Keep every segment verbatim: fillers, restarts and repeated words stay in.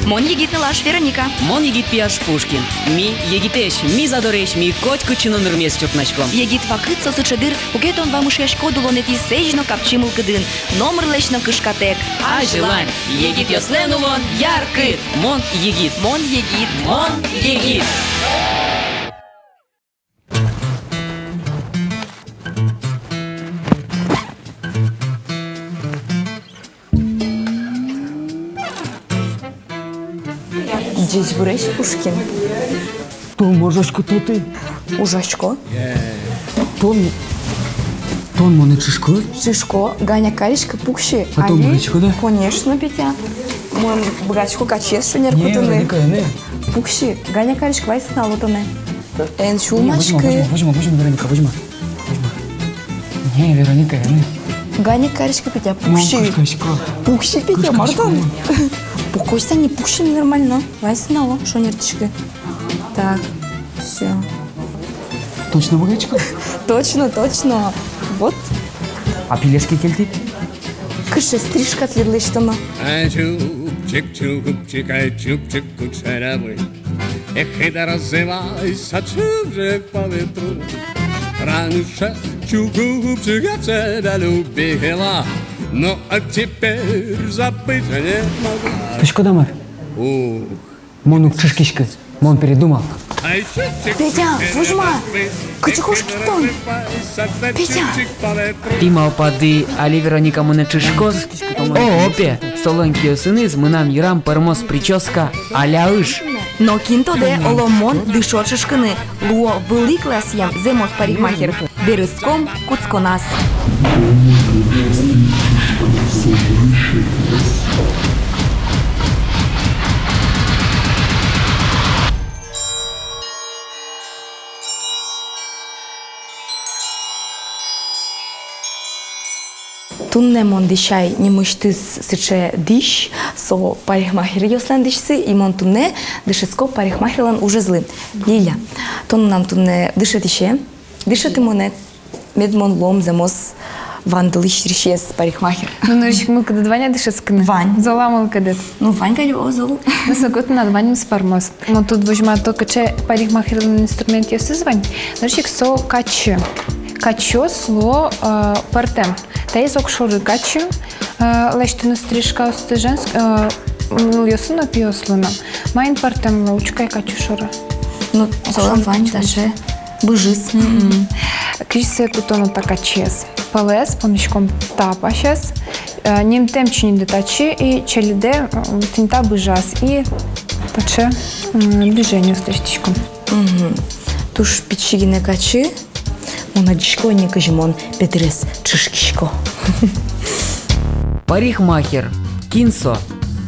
Мон егит нылаш Вероника. Мон егит пияш Пушкин. Ми егитэсь, ми задоресь, ми котькытчы но нырмес чуртнаськом. Егит вакыт со сыӵе дыр, куке тон вамышъяськод улонэтӥ сэзь но капчи мылкыдын, номырлэсь но кышкатэк. Азьлань, егитъёслэн улон яркыт. Мон егит. Мон егит. Мон егит. Ӟечбуресь, Пушкин. Тон ма ужаськод отын? Ужасько. Тон, тон монэ ӵышкод? Ӵышко, Ганя, кариськы, пуксьы. А тон быгатӥськод-а? Конечно, Петя. Мон быгатӥсько качез шонер кутыны. Вероника, эн. Пуксьы, Ганя, кариськы, вай сынало тонэ. Эн сюлмаськы. Возьма, возьма, возьма, возьма, Вероника, возьма. Возьма. Не, Вероника, эн. Ганя, кариськы, Петя, пуксьы. Мон кышкасько. Пуксьы, Петя, мар тон? Кышкасько. Успокойся, не пуксьы, нормально. Вай сынало, шонертӥськы. Так, всё. Точно быгатӥськод? Точно, точно. Вот. А пилешке кельтӥд? Кыӵе стрижка тӥледлы лэсьтоно? Ай, чупчик, чупчик, ай, чупчик кучерявый. Эх, и дорозы вайса чупчик по ветру. Раньше чупчик я тебя любила, но а теперь забыть не могу. Пушкин, мар? Ух. Мон уг ӵышкиськы, мон передумал. Петя, возьма, кытчы кошкид тон? Петя! Тӥ малпады, али Вероника монэ ӵышкоз? О, пе, солэн киосыныз мынам йырам пӧрмоз причёска, аля ыж. Но кин тодэ, оло, мон дышо ӵышкыны, луо вылӥ классъем зэмос парикмахер. Берытском кутсконаз. Туннэ мон дӥсяй нимысьтыз сыӵе дӥсь, со парикмахеръёслэн дӥсьсы, и мон туннэ дышетско парикмахерлэн ужезлы. Лиля, тон мынам туннэ дышетӥсе, дышеты монэ, мед мон луом зэмос вандылӥсь йырсиез парикмахер. Ну, нырысь ик мылкыдыд вань-а дышетскыны? Вань. Зол-а мылкыдыд? Ну, вань кадь, о, зол. Ну, соку тынад ваньмыз пӧрмоз. Мон тод возьмато, кыӵе парикмахерлэн инструментъёсыз вань. Нырысь ик со качы. Качыос луо, э, пӧртэм. Таиз огшоры качы, э, лэсьтыны стрижкаосты, женск-, э, нылъёслы но, пиослы но. Маин пӧртэм луо, учкы ай качы шоры. Ну, солэн вань таӵе быжыз. Мгм. Кызьы сое кутоно та качыез? Пӧлэз понӥськом та пасез, э, нимтэм чиньыдэ татчы и чельыдэ, э, тӥни та быжаз и таӵе, м, движениос лэсьтӥськом. Мгм. Туж пичи гинэ качы. Мон адӟисько ини, кызьы мон Петырез ӵышкисько. Парикмахер. Кин со?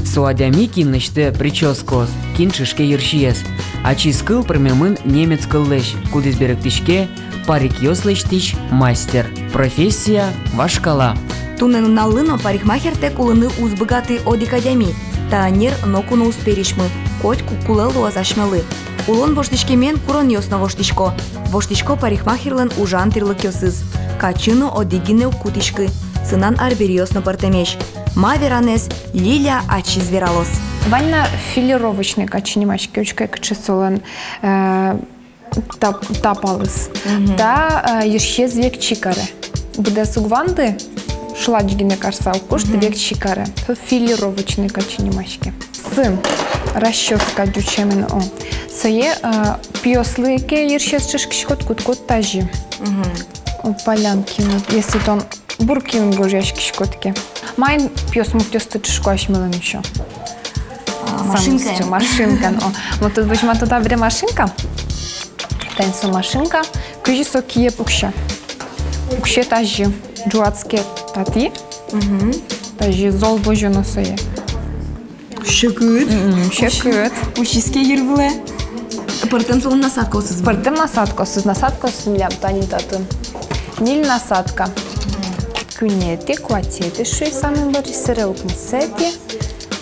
Со адями, кин лэсьтэ причёскаос, кин ӵышке йырсиез. Ачиз кыл пӧрмемын немец кыллэсь, кудӥз берыктӥське парикъёс лэсьтӥсь мастер. Профессия вашкала. Туннэ нуналлы но парикмахертэк улыны уз быгаты одӥг адями. Та ӧнер ноку но уз пересьмы, котьку кулэ луоз асьмелы. Улон воштӥськемен куронъёс но воштӥсько. Воштӥсько парикмахерлэн ужан тӥрлыкъёсыз. Качы но одӥг гинэ уг кутӥськы. Сынан арбериос но пӧртэмесь. Ма веранэз, Лиля ачиз вералоз. Вань на филировочный качы нимаське, учкы ай, кыӵе солэн, э, та-, та палыз. Мгм. Та, э, йырсиез векчи каре. Быдэс уг ванды, шулач гинэ карса уг кошты, мгм, векчи каре. Со филировочный качы нимаське. Сын, расчёска ӟучемен, о. Сое, э, пиослы ке йырсиез ӵышкиськод, кутӥськод тазьы. Мгм. О, палянки, ну, если тон Буркин гожъяськиськод ке. Маин пиосмуртъёсты ӵышко асьмелэн ещё? А, машинкаен. Самостью, машинкаен, о. Мон тод возьмато табере машинка. Тани со машинка. Кызьы со кие пуксе? Пуксе тазьы. Ӝуатске татӥ. Мгм. Тазьы зол возёно сое. Секыт. Мгм, секыт. Усиське йыр вылэ. Пӧртэм солэн насадкаосыз. Пӧртэм насадкаосыз, насадкаосыз милям тани татын. Ньыль насадка. Куинетӥ, куатетӥ, шуи, самой бӧрысь, сэре укмысэтӥ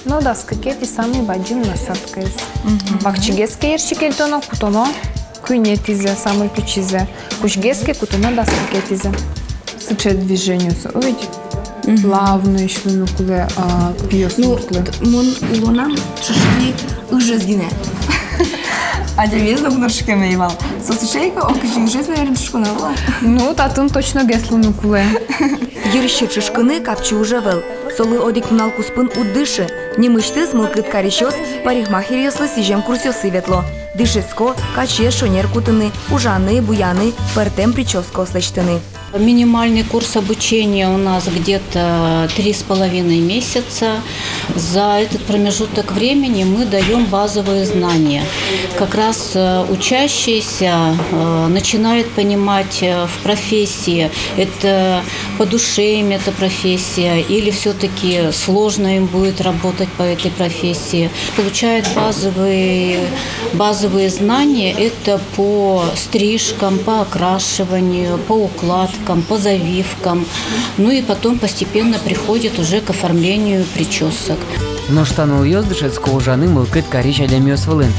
но дас кыкетӥ самой бадӟым насадкаез. Мгм. Вакчигес ке йырси кельтоно, кутоно куинетӥзэ, самой пичизэ. Кузьгес ке, кутоно дас кыкетӥзэ. Сыӵе движениос, увидь. Плавноесь луыны кулэ, а, пиосын. Ну, кулэ. Т-, мон улонам чышки ыжез гинэ. Адямиез но уг но чышкемей вал. Со сыӵе ик, ог кызьы ыжез, наверно, чышконо вал. Ну, татын точногес луыны кулэ. Йырси чышкыны капчи уж ӧвӧл. Солы одӥг нунал куспын уд дышы. Нимысьтыз мылкыд карисьёс парикмахеръёслы сӥзем курсъёсы ветло. Дышетско качез шонер кутыны, ужаны, буяны, пӧртэм причёскаос лэсьтыны. Минимальный курс обучения у нас где-то три с половиной месяца. За этот промежуток времени мы даём базовые знания. Как раз, э, учащиеся, э, начинают понимать, э, в профессии, это по душе им эта профессия или всё-таки сложно им будет работать по этой профессии. Получают базовые, базовые знания, это по стрижкам, по окрашиванию, по укладкам, по завивкам. Ну и потом постепенно приходит уже к оформлению причёсок. Нош та нылъёс дышетско ужаны мылкыд карись адямиос вылын.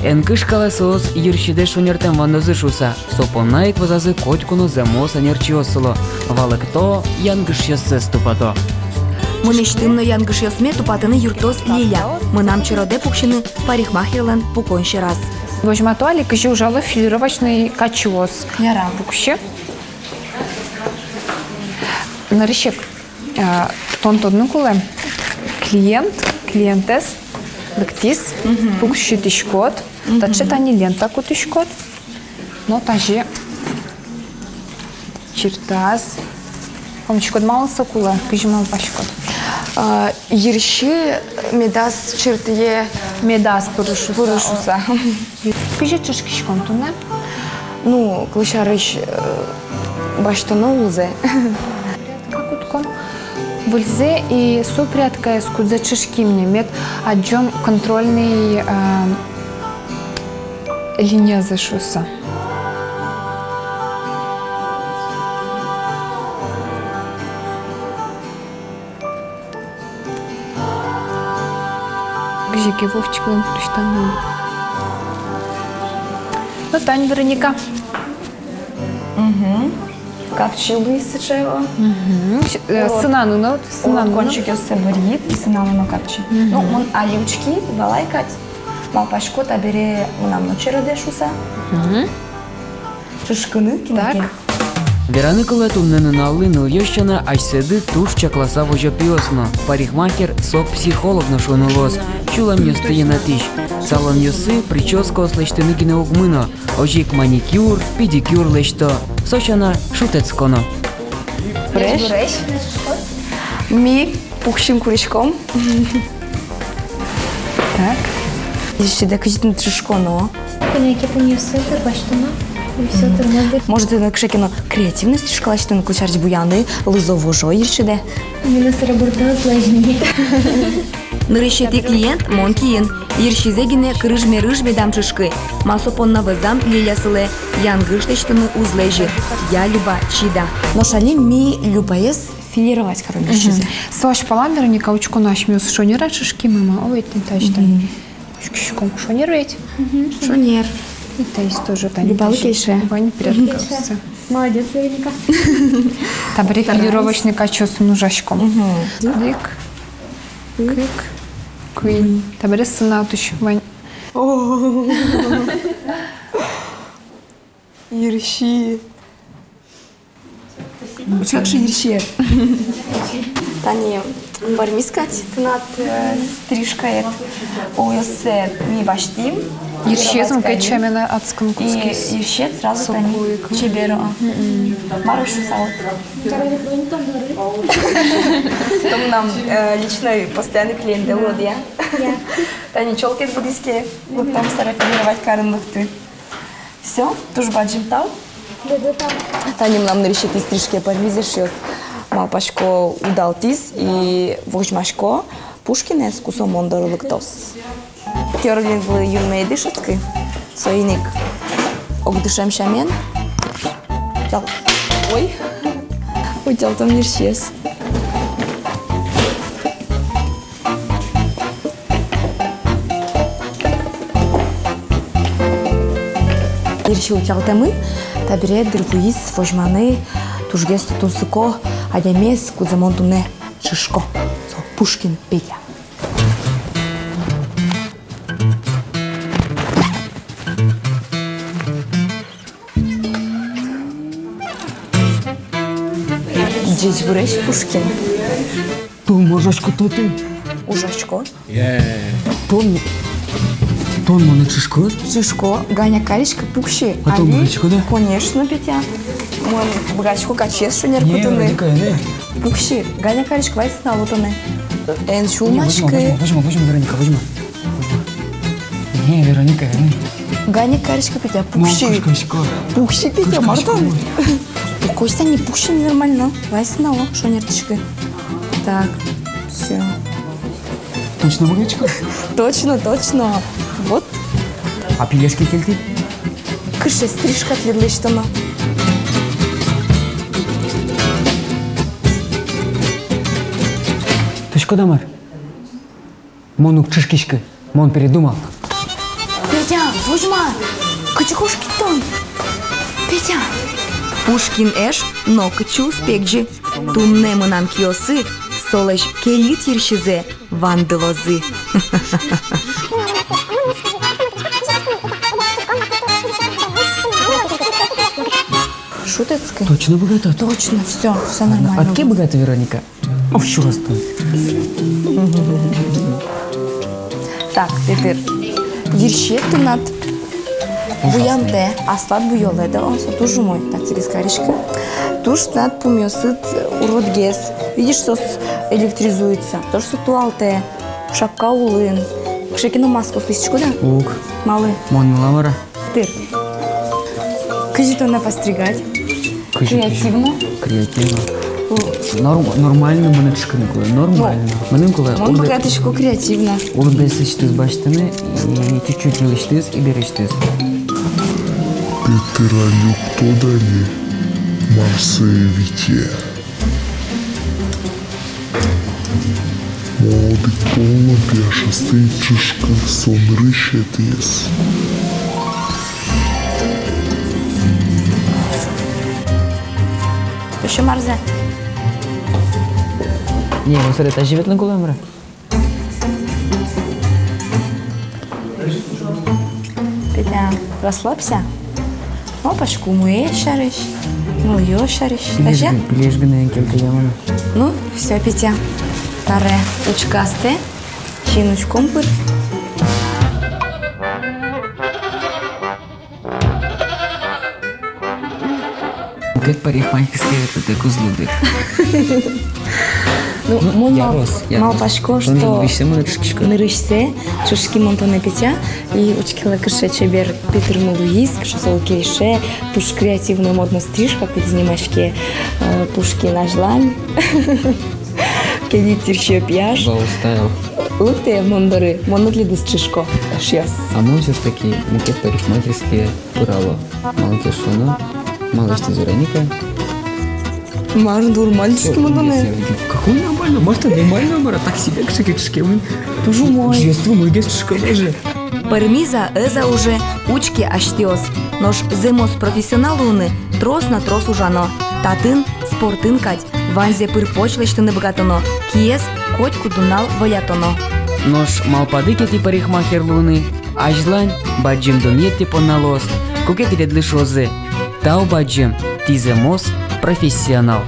Эн кышкалэ соос йырсидэс шонертэм вандозы шуыса. Со понна ик вӧзазы котьку но зэмос ӧнерчиос сыло. Валэкто, янгышъёссэс тупато. Мынэсьтым но янгышъёсме тупатыны юрттоз Лиля. Мынам черодэ пуксьыны парикмахерлэн пукон сьӧраз. Возьмато али, кызьы ужало филировочный качыос. Яра. Пуксьы. Нырысь ик, а, тон тодыны кулэ, клиент, клиентэз лыктӥз, мгм, пуксьытӥськод, мгм, таӵе тани лента кутӥськод, но тазьы чыртаз. Пумиськод, малы со кулэ, кызьы малпаськод? А, йырси медаз чыртые. Медаз пыры шуыса. Пыры шуыса. Кызьы чышкиськон туннэ? Ну, кылсярысь, э, басьтоно улзэ. Прядка кутӥськом. Выльзэ и со прядкаез, кудзэ чышким ни, мед адӟом контрольный, э, линиязэ шуыса. Кызьы ке Вовчиклэн пурысьтамын. Ну, тань, Вероника. Мгм. Капчи луиз сыӵе. Мгм. Э, урод. Сынаны но, сынаны но. Кончикъёссэ бырйид, и сынаны но капчи. Мгм. Ну, мон али учки, валай кадь. Малпасько, табере мынам но черодэ шуыса. Мгм. Чышкыны кинэ ке. Так. Вераны кулэ, туннэ нуналлы нылъёс сяна асьсэды туж чакласа возё пиос но. Парикмахер со психолог но шуыны луоз, сюлэмъёсты йӧнатӥсь. Салонъёсы причёскаос лэсьтыны гинэ уг мыно, озьы ик маникюр, педикюр лэсьто. Со сяна шутэтско но. Брешь? Ми пуксьыны куриськом. Так. Ещё да кызьы тӥни чышконо. Кӧня ке пуньыосыз тырмаськоно. И всё, тырмоз. Может, тӥни кыӵе ке но креативной стрижка лэсьтоно, кылсярысь, буяны лызо-вожо йырсидэ. Именно сыре бурдоз лэзьни. Нырысетӥ клиент мон киын. Йырсизэ гинэ кырыж-мерыж медам чышкы. Ма со понна вӧзам Лиля сылэ, янгыш лэсьтыны уз лэзьы. Я, Люба, чида. Нош али ми Любаез филировать каром йырсизэ. Мгм. Со азьпалан, Вероника, учконо, асьмеос шонер-а чышкимы, ма, о, ведь тӥни таӵе тани. Мгм. Учкиськом, шонер ведь? Мгм. Шонер. И таиз тоже тани. Любалы кельше. Вань прядкаосы. Молодец, Вероника. Табере филировочный качыосын ужаськом. Мгм. Кык. Кык. Куинь. Табере сына отысь вань. О. Йырси. Учкы, йырси. Тани пӧрмиз кадь тынад, э, стрижкаед. Ойёссэ ми басьтӥм. Йырсиез мукет сямен адскыны кутскиз. И йырсиед сразу тани чебер. Мгм. Мар шуысал? Тон мынам, э, личной постоянный клиентэ луод, я? Я. Тани чёлкаед будӥз ке, лыктом сарафировать карыны лыкты. Всё, туж бадӟым тау. Тани мынам нырысетӥ стрижкае пӧрмиз, эшъёс. Малпасько, удалтӥз, и возьмасько Пушкинэз, ку со мон доры лыктоз. Керлинглы юнме ӧй дышетскы, соин ик огдышем сямен. Тал-, ой, утялтом йырсиез. Йырси утялтэмын, табере дыр вуиз возьманы тужгес тунсыко Адямиез, кудзэ мон туннэ чышко, со Пушкин Петя. Ӟечбуресь, Пушкин. Тон ма ужаськод татын? Ужасько. Тон, тон монэ чышкод? Чышко, Ганя, кариськы, пукси. А тон али быгатӥськод-а? Конечно, Петя. Мон быгатӥсько качез шонер кутыны. Пукси, Ганя, кариськы, вай синало тонэ. Эн сюлмаськы. Возьма, возьма, возьма, Вероника, возьма. Возьма. Не, Вероника, не. Ганя, кариськы, Петя, пукси. Пукси, Петя, мар тон? Успокойся, не пукси, ненормально. Вай синало, шонертӥськы. Так, всё. Точно быгатӥськод? Точно, точно. Вот. А пилеш кин кельтӥз? Кыӵе стрижка тӥледлы лэсьтоно? Тодӥськод-а мар? Мон уг чышкиськы, мон передумал. Петя, возьма! Кытчы кошкид тон? Петя! Пушкин эш нокытчы уз пегӟы. Туннэ мынам киосы солэсь кельыт йырсизэ вандылозы. Шутэтскы? Точно быгатод? Точно, всё, всё нормально. А кин быгатэ, Вероника? О, ещё раз там. Так, Петыр. Йырсиед тынад буямтэ, аслад буёлэд, о, со туж умой, татчыгес кариськы. Туж тынад пумъёсыд уродгес. Видишь, соос электризуется. Туж со туалтэ. Шапка улын. Кыӵе ке но маскаос лэсьтӥськод-а? Уг. Малы? Мон мылам ара. Тыр. Кызьы тонэ постригать? Кызьы, кызьы? Креативно? Креативно. Норм-, нормально мыным чышкыны кулэ, нормально. Ну, мыным кулэ. Мон урод-, быгатӥсько креативно. Уродгес лэсьтӥз басьтыны, и чуть-чуть ньылысьтыз, и берысьтыз. Петыр, али уг тодэ ни, мар сое вите. Молодик пол но пияшъёсты ик чышкы, со нырысь ӧтиз. Ещё марзэ. Не, ну, смотри, тазьы ветлыны кулэ, мар-а? Петя, расслабься. Малпасько умоесь сярысь, нылъёс сярысь. Пилеш г-, тазьы? Пилеш гинэ эн кельты, я, мон. Ну, всё, Петя. Таре учкы астэ, син учком пыр. Мукет парикмахерское ветлытэк уз луы, дыр. Ну, ну, мон мал-, ярос, ярос. Малпасько, что нырысьсэ мон чышкисько. Нырысьсэ чышки мон тонэ, Петя, и учкелэ, кыӵе чебер Петырмы луиз, кыӵе солы кельше, туж креативной, модной стрижка, кудӥз нимаське, э, Пушкин азьлань. Кельыт йырсиё пияш. Вау, стайл. Лыктэ мон доры, мон но тӥледыз чышко, эшъёс. А мон всё ж таки мукет парикмахерское пырало. Малы ке шуоно, малы лэсьтӥз Вероника? Мар, нормально чышкемын, да? Какой нормально? Мар-а, нормально, мар-а, так себе кыӵе ке чышкемын. Туж умой. Честно, умойгес чышкемын даже. Пӧрмиз-а, ӧз-а уже, учке асьтэос. Нош зэмос профессионал луыны трос но трос ужано. Татын, спортын кадь, ваньзэ пыр-поч лэсьтыны быгатоно, киез котькуд нунал вӧлятоно. Нош малпады ке тӥ парикмахер луыны, азьлань бадӟым дунъет тӥ понна луоз, куке тӥледлы шуозы: «Тау бадӟым, тӥ зэмос профессионал».